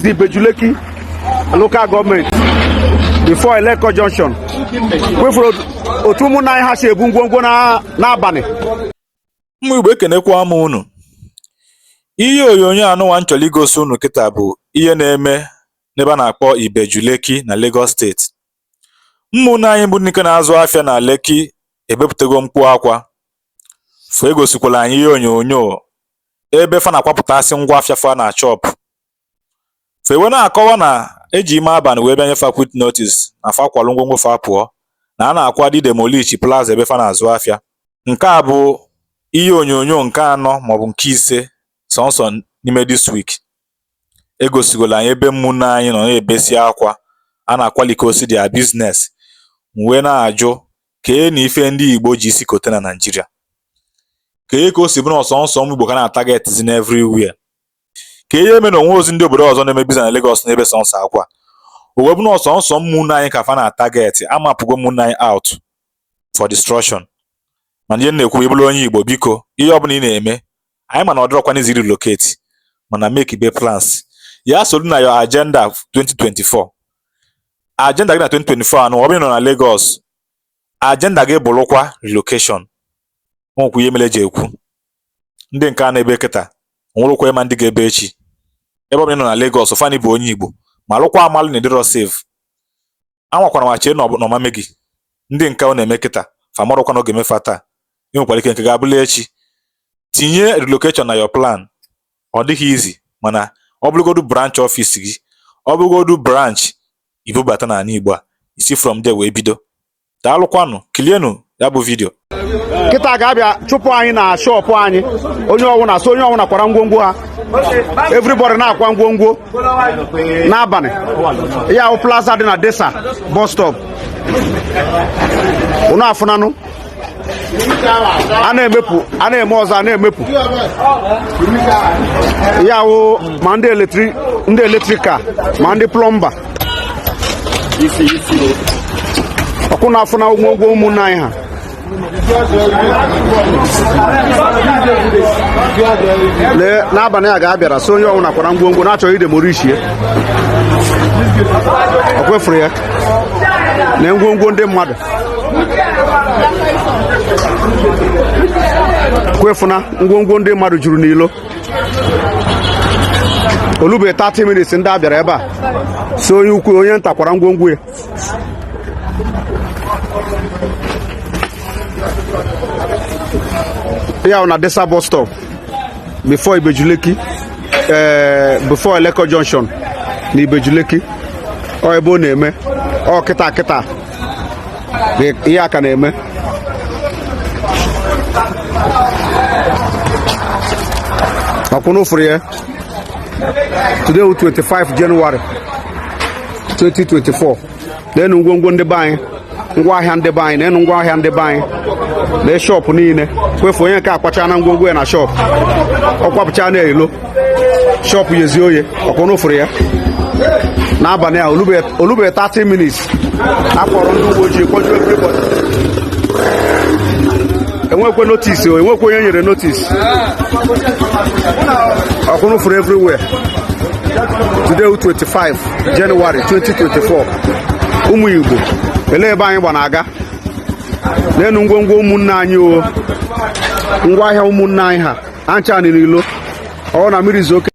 Ibeju-Lekki Local Government, before Eleko Junction, kwefuru otu ụmụnna anyị ha si ebu ngwongwo n'abalị. Ụmụ Igbo, ekenekwa m unu. Ihe onyonyo anụnwa m chọrọ igosi unu kịta bụ ihe na-eme n'ebe a na-akpọ Ibeju Lekki na Lagos Steeti. Ụmụnne anyị bụ ndị nke na-azụ afịa na Lekki ebepụtago mkpu akwa. Fụ egosikwala anyị ihe onyonyo ebe fa na-akwapụtasị ngwa afịa fa na shop. Fa wee na-akọwa na eji ime abalị wee bịa nye fa quit notice na fa kwalụ ngwongwo fa pụọ, na a na-akwado idemolish plaza ebe fa na-azụ afịa. Nke a bụ ihe onyonyo nke anọ maọbụ nke ise sọnsọ n'ime this week. Egosigola anyị ebe ụmụnne anyị nọ na-ebesi akwa a na-akwalikosi their business. M wee na-ajụ, kee na ife ndị Igbo ji isi kote na Naịjirịa? Kee ka o si bụrụ na ọsọnsọ ụmụ Igbo ka na-atargetizi n'everywhere? Ka ihe mere na onwe ozi ndị obodo ọzọ na-eme business na Lagos n'ebe sọnsọ akwa o wee bụ na ọsọnsọ ụmụnne anyị ka fa na-atarget? Amapụgo ụmụnne anyị out for destruction. Mana ihe m na-ekwu bụ, ịbụrụ onye Igbo, biko, ihe ọbụla ị na-eme, anyị ma na ọ dịrọkwa n'izi relocate, mana make be plans ya soro na your agenda 2024. Agenda gị na 2024 anụ, ọ bụrụ na ị nọ na Lagos, agenda gị bụrụkwa relocation. O nwekwa ihe mere eji ekwu ndị nke a na-ebe kịta onwerụkwa ịma ndị ga-ebe echi. Ebe ọ bụla ị nọ na Lagos, fani bụ onye Igbo, ma lụkwa amalụ na ịdịrọ safe. Anwakwana ma chee na ọ bụ na ọmame gị ndị nke ọ na-eme kịta, fa marụkwa na ọ ga-emefa taa. Ị nwekwara ike nke ga-abụla echi. Tinye relocation na your plan. Ọ dịghị easy, mana ọ bụrụgodu branch office gị, ọ bụrụgodu branch ibubata n'ala Igbo a, isi from there wee bido. Daalụkwanụ, kilienụ ya bụ video. Kịta ga-abịa chụpụ anyị na shop anyị. Onye ọbụla so, onye ọbụla kwara ngwongwo ha. Everybody na-akwa ngwongwo n'abalị. Ya ahụ plaza dị na Desa Bus Stop. Unu afụnanụ, a na-emepụ, a na-eme ọzọ, a na-emepụ. Ya ahụ ma ndị ndị electrical, ma ndị plumber. Ọkụ na-afụna ngwongwo ụmụnne anyị ha. Lee, n'abalị a ga-abịara so onye ọbụla kwara ngwongwo na-achọghị idemolish ya. Ọ kwefuru ya na ngwongwo ndị mmadụ kwefuna. Ngwongwo ndị mmadụ juru n'ilo. Olube 30 minutes ndị a bịara ebe a so onye ukwu, onye nta kwara ngwongwo ya. Ya na Desa Bus Stop, before Ibeju-Lekki, before Eleko Junction na Ibeju-Lekki. Ọ ebe ọ na-eme. Ọ kịta kịta ihe aka na-eme. Ọkwụnụ fụrụ ya. Today 25 January 2024. N'enu ngwongwo ndị be anyị, ngwaahịa ndị be anyị, n'enu ngwaahịa ndị be anyị. Lee shop niile kwefu. Onye nke akwacha na ngwongwo ya na shop, ọ kwapụcha na elo, shop yezi oye. Ọkwụnụ fụrụ ya. N'abalị a, olube 30 minutes, akpọrọ ndị uwe ojii kpọjuo everybody. Enwekwe notice o, enwekwe onye nyere notice. Ọkwụnụ fụrụ everywhere. Today 25 January 2024. Ụmụ Igbo, elee ebe anyị gba na-aga? N'enu ngwongwo ụmụnne anyị o, ngwaahịa ụmụnne anyị ha ancha n'ilo. Ọ na mmiri zo oke.